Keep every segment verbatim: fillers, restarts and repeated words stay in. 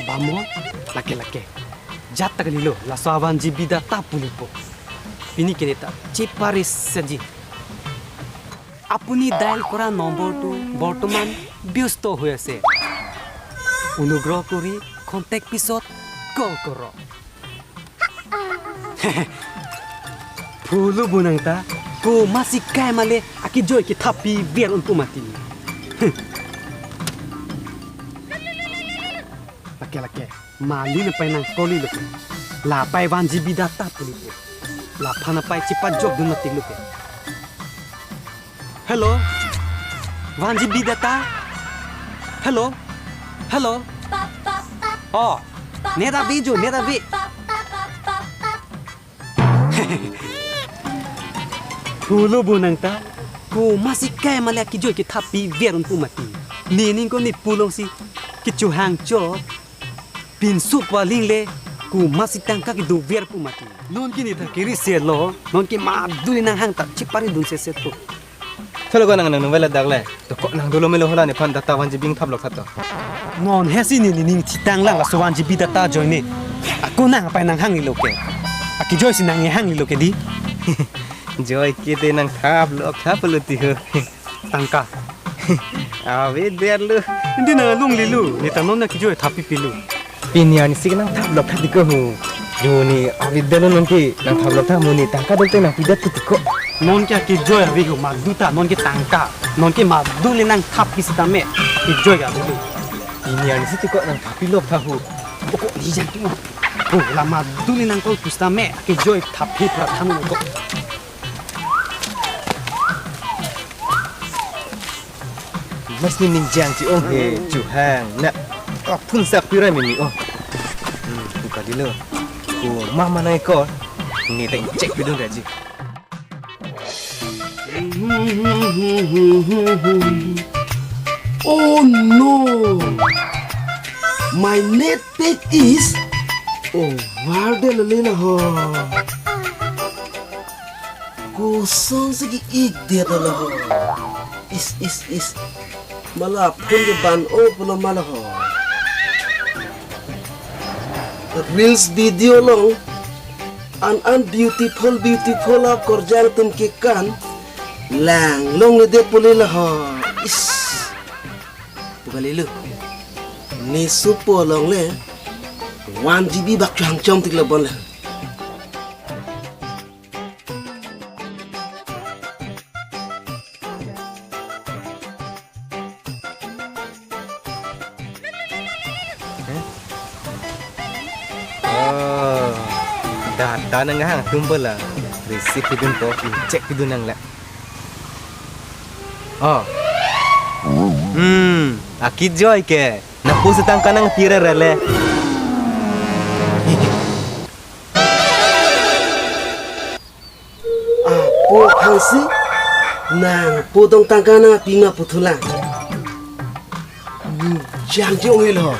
Pamon, lake lake. Jat ta kalilo, laso a-one G B data pulipo. Pini ke neta cheparesetji. আপুনি ডায়েল কৰা নম্বৰটো বৰ্তমান ব্যস্ত হৈ আছে। অনুগ্ৰহ কৰি কণ্টেক্ট পিছত কল কৰক। Phulo bonang ta, komatsi kai male akejoi kethap piver unpo mati. Lake lake, mali na pai nang koli loke. La pai one G B data pulipo. Laphan na pai chepajokdun mati loke. Hello? One G B data? Hello? Hello? Oh, net ave jo, net ave. Phulo bonang ta, komatsi kai male akejoi kethap piver unpo mati. Nening ko ne pulongsi kechohang cho. Pinso paling le, komatsi tangka kedoverpo mati. Non ke neta kiri selo, non ke maduli nanghang ta cheparidun seseto. Thelo ko nang nang nungvela dagle. To ko nang dolo melo hola nephan data one G B ingthap lok tha to. Non hesi ne nening thitang lang laso one G B data joine. Ako nang pai nanghangli loke. Akejoi si nanghangli loke di. Joi ke te nangthap lok tha pulo ti ho. Tangka. Ave derlo. Indi nang lunglilo. Neta non akejoi thap pipilo. Pini arnisi ke nangthap lok tha ti ko ho. Jo ne ave derlo non ke nangthap lok tha mo ne tangka dong te nangpidet ti ko. Non ke akejoi ave ho madu ta non ke tangka. Non ke maduli nangthap pi sitame. Akejoi avelo. Pini arnisi ti ko nangthap pilok tha ho. Oko ni jan tu. Ho la maduli nang call pusitame. Akejoi thap pi prathan ko. Mas ni ning jang chi ong he chuhang na. Aphun sak pira mimi ong. Hmm, buka dilo. Ko mama nai ko. Ni teng check bidung raji. Oh no! My net pack is over the line ho. Kosonsi ke-ik det lo ho. Is, is, is. Mala phone ke ban o pulo mala ho. Reels video along an an beautiful beautiful akorjang atum kekan lang longledet pule lo ho. Is. Buka lilo. Ne supo along le one G B bak chang chom tik lo bon le. Oh, data nanghang atum bola. Receive pidun to, check pidun nang la. Oh. Hmm, akejoi ke. Nangpo si tangka nangpira rele. Apo aphansi nangpo tong tangka nangpi ma puthulang. Ning jang jong helo.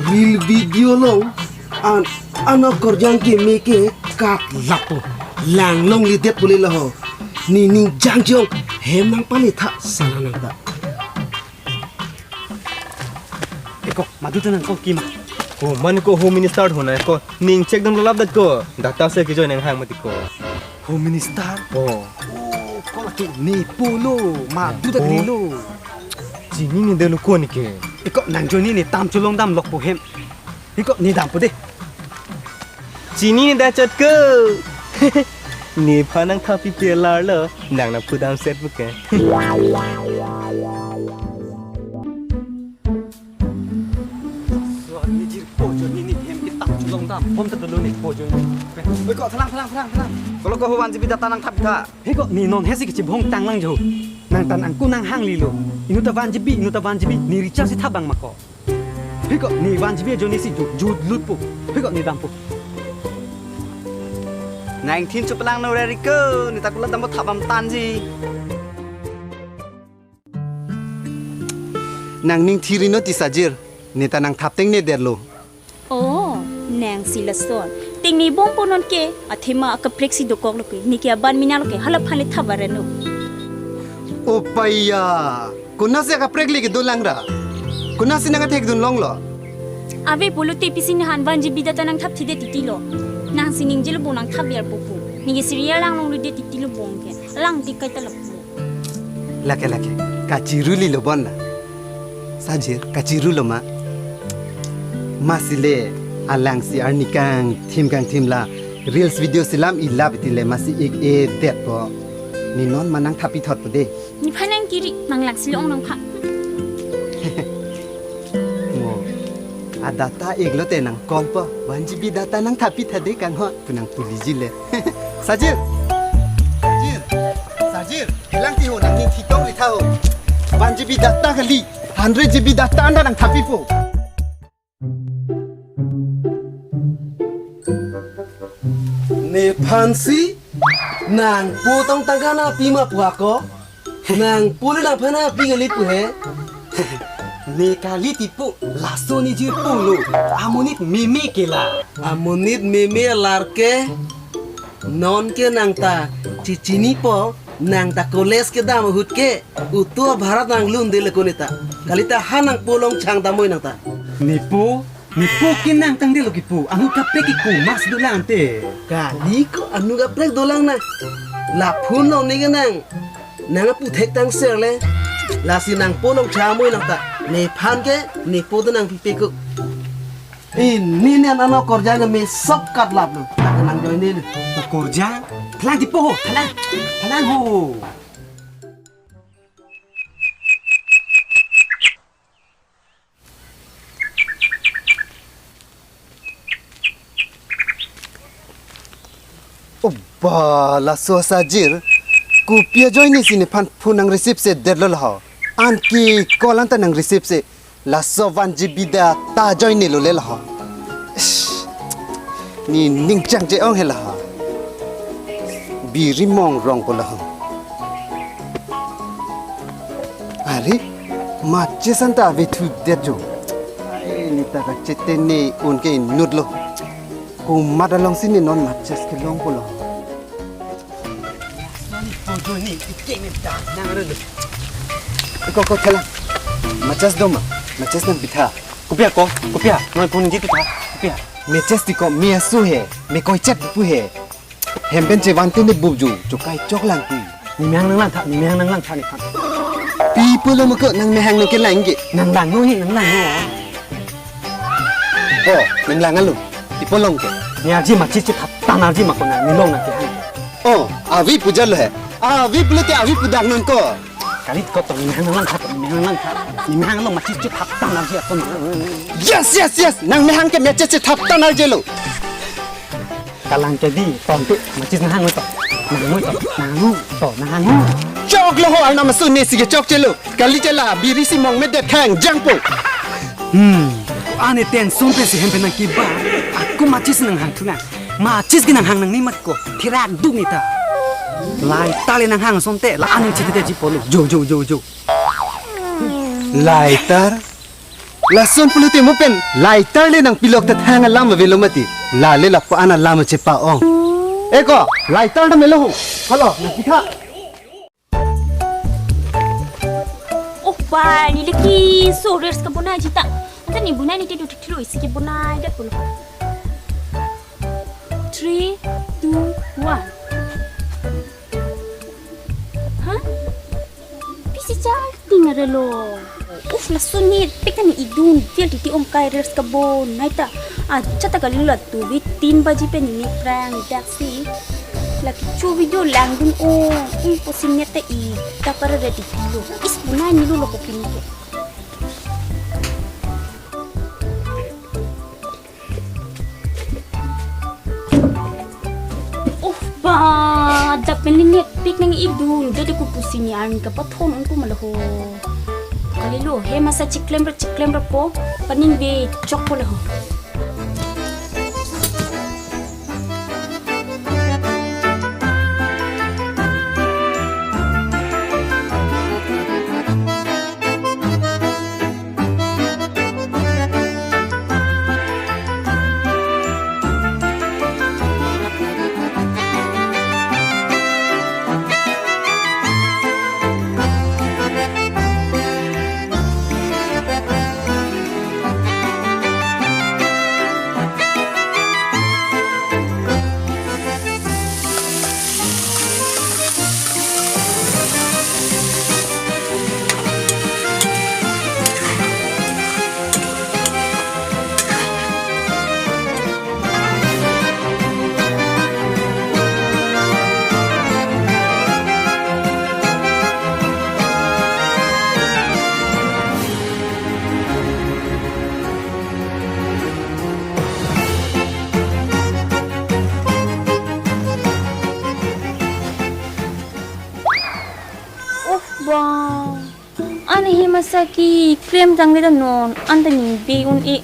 Reel video along an an akorjang keme ke kat lapo. Lang longledet pule lo ho. Ni ning jang jong hem nangpale tha sana nang ta. Eko, madu ta nang ko kima. Ko man ko Home Minister hona ko ning check dam lap dat ko. Data si kejoi nanghang mati ko. Home Minister? Oh. Oh, ko lake ne pulo, madu ta Oh. Lilo. Chinine detlo ko ne ke. Eko nang joine ne tam cholong damlok po hem. Eko ne dampo de. Chinine det chot ko. Nephan nangthap pipe larlo, nang nangpudam set puke. Suat ni jirpo jo ni ni hem ke tam cholong dam. Hom ta dolo ne po jo ni. Oi ko thalang thalang thalang thalang. Kolo ko ho one G B data nangthap tha. He ko ne non hesi kechibhong tanglang jo. Nang ta nangko nanghanglilo. Inut ta one G B, inut ta one G B, ne recharge si thap bang ma ko. He ko ne one G B ajoine si jut jut lutpo. He ko ne dampo. Nang thin chuplang no rari ko, ne ta kulat dampo thap bam tanji. Nang ning thiri no ti sajir, ne ta nangthap tengne detlo. Oh, nang si lason. Tengne bompo non ke, athema akaprek si dokoklo ke, ne ke aban mina lo ke, hala phale thap areno. O paiya, konatsi akaprek le kedolang ra? Konatsi nangkathekdun longlo? Ave pulote pisi nephan one G B data nangthap thide titilo. Nangsi ningjelo bo nangthap biar popo. Neke serial langlongledet titilo bo ke. Lang tikai talap. Lake lake. Kachiruli lo bon la. Sajir, kachirulo ma. Masi le alangsi arni kangthim kangthim la reels video si lam ilap iti le masi ik-edetpo. Ne non ma nangthap pithotpo de. Nephan nangkiri, manglak si long nangpha. Mo. A data iklo te nang call po. One G B data nangthap pitha de kanghon. Pu nangpuliji le. Sajir. Sajir. Sajir. Lang ti ho nangning thitong ri tha ho. One G B data kali. Hundred G B data anta nangthap pipo. Nephansi nangpo tong tangka nangpi ma pu ako. Nangpo le nangphan nangpi kali pu he. Ne kali tipo laso ne jirpo lo. Amonit meme ke la. Amonit meme alar ke. Non ke nangta chichinipo, nangta college kedam ahut ke utu bharat nanglunde le koneta. Kalita ha nangpo longchang damnoi nangta. Nepo, nepo ke nangtangdelo kipu, anut kaprek kipu, mas dolang te. Kali ko anut kaprek dolang na. Laphun lo ne ke nang. Nang apu thek tang ser le. Lasi nangpo longchang damnoi nangta. Nephan ke, nepo te nangpipe ko. Ini ne ano korjang ke me sok katlap lo. Tak nang join ne lo. Korjang? Thalang tipo ho, thalang. Thalang ho. Oba, laso Sajir. Kopi ajoine si nephan phone nang receive se detlo laho. Anke call anta nang receive se. Laso one G B data ajoine lo le laho. Ish. Ne ning changche-ong he laho. Biri mong rong po laho. Are, matches anta avethudet jo. Ai, neta kachete ne un ke inut lo. Komat alongsi ne non matches kelong po lo. Ko, ko, thalang. Matches do ma? Matches nangpitha. Kopi ako, kopi a, non pun ji pitha. Kopi a. Matches ti ko me aso he, me koi chet pu he. Hem pen chevan te ne bup ju, chokai chok lang ti. Ne mehang nanglang tha, ne mehang nanglang tha nephan. Pi pulo ma ko nang mehang nang kelang ke. Nanglang no he, nanglang no. Oh, nanglang alo. Ipo long ke. Ne arji matches chethap tan arji ma ko nang, ne long nang kehang. Oh, avi puja lo he. Avi pulote avi pudak non ko. Kali ko to ne mehang nanglang tha, ne mehang nanglang tha. Ne mehang lo matches chethap tan arji ako nang. Yes, yes, yes. Nang mehang ke matches chethap tan arji lo. Kalang ke di, tong tu, matches nahang to. Nahang to, nahang to, nahang. Chok lo ho, arnam aso ne si ke chokche lo. Kali chela, biri si mong medet khang jangpo. Hmm. Ane tension pen si hem pen nangkiba. Ako matches nanghang thulang. Matches ke nanghang nangne mat ko. Thirak duk neta. Lighter le nanghang asonte. La anung chitete ji polo. Jo, jo, jo, jo. Lighter? Lason pulote mo pen lighter le nangpilok ta thang alam avelo mati. Lale lapu-an alam chepa-ong. Eko, lighter ta melo ho. Halo, nangpitha. Oh, pa, ne le keso reels kebonai jita. Anta ne bonai ne te do thik thilo isi kebonai det pulo. Three, two, one. Hah? Pisi charting arelo. Uf, laso nepik ta ne idun vel titi ong kai reels kebonai ta. Acha ta kali la tu vi tin baji pen ne prank dak si. Lake chu video langdun o. Ung posin net ta i ta para ready lo. Is bonai ne lo lo ko pin ke. Oh, pa, dak pen ne nepik nang idun, dede ko pusi ne arni kapathon ong ko ma laho. Kalilo, he masa chiklemra chiklemra po, paningve chok po laho. Masa keklem tangledet non, anta ning be un-e.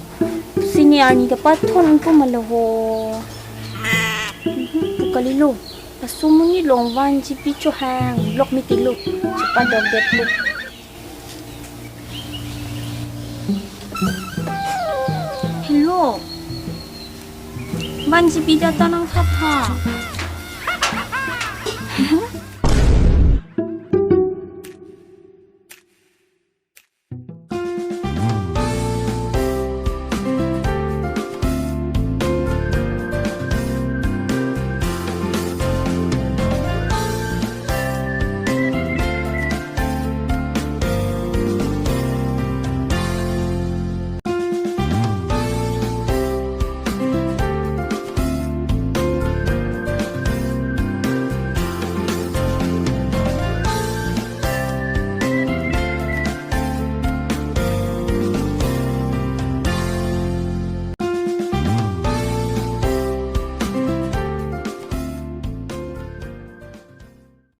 Sini arni kapathon un pu ma lo ho. Mhm, pu kalilo. Laso amonit along one G B chohang, block mete lo. Chepadokdet lo. Hello. One G B data nangtha tha.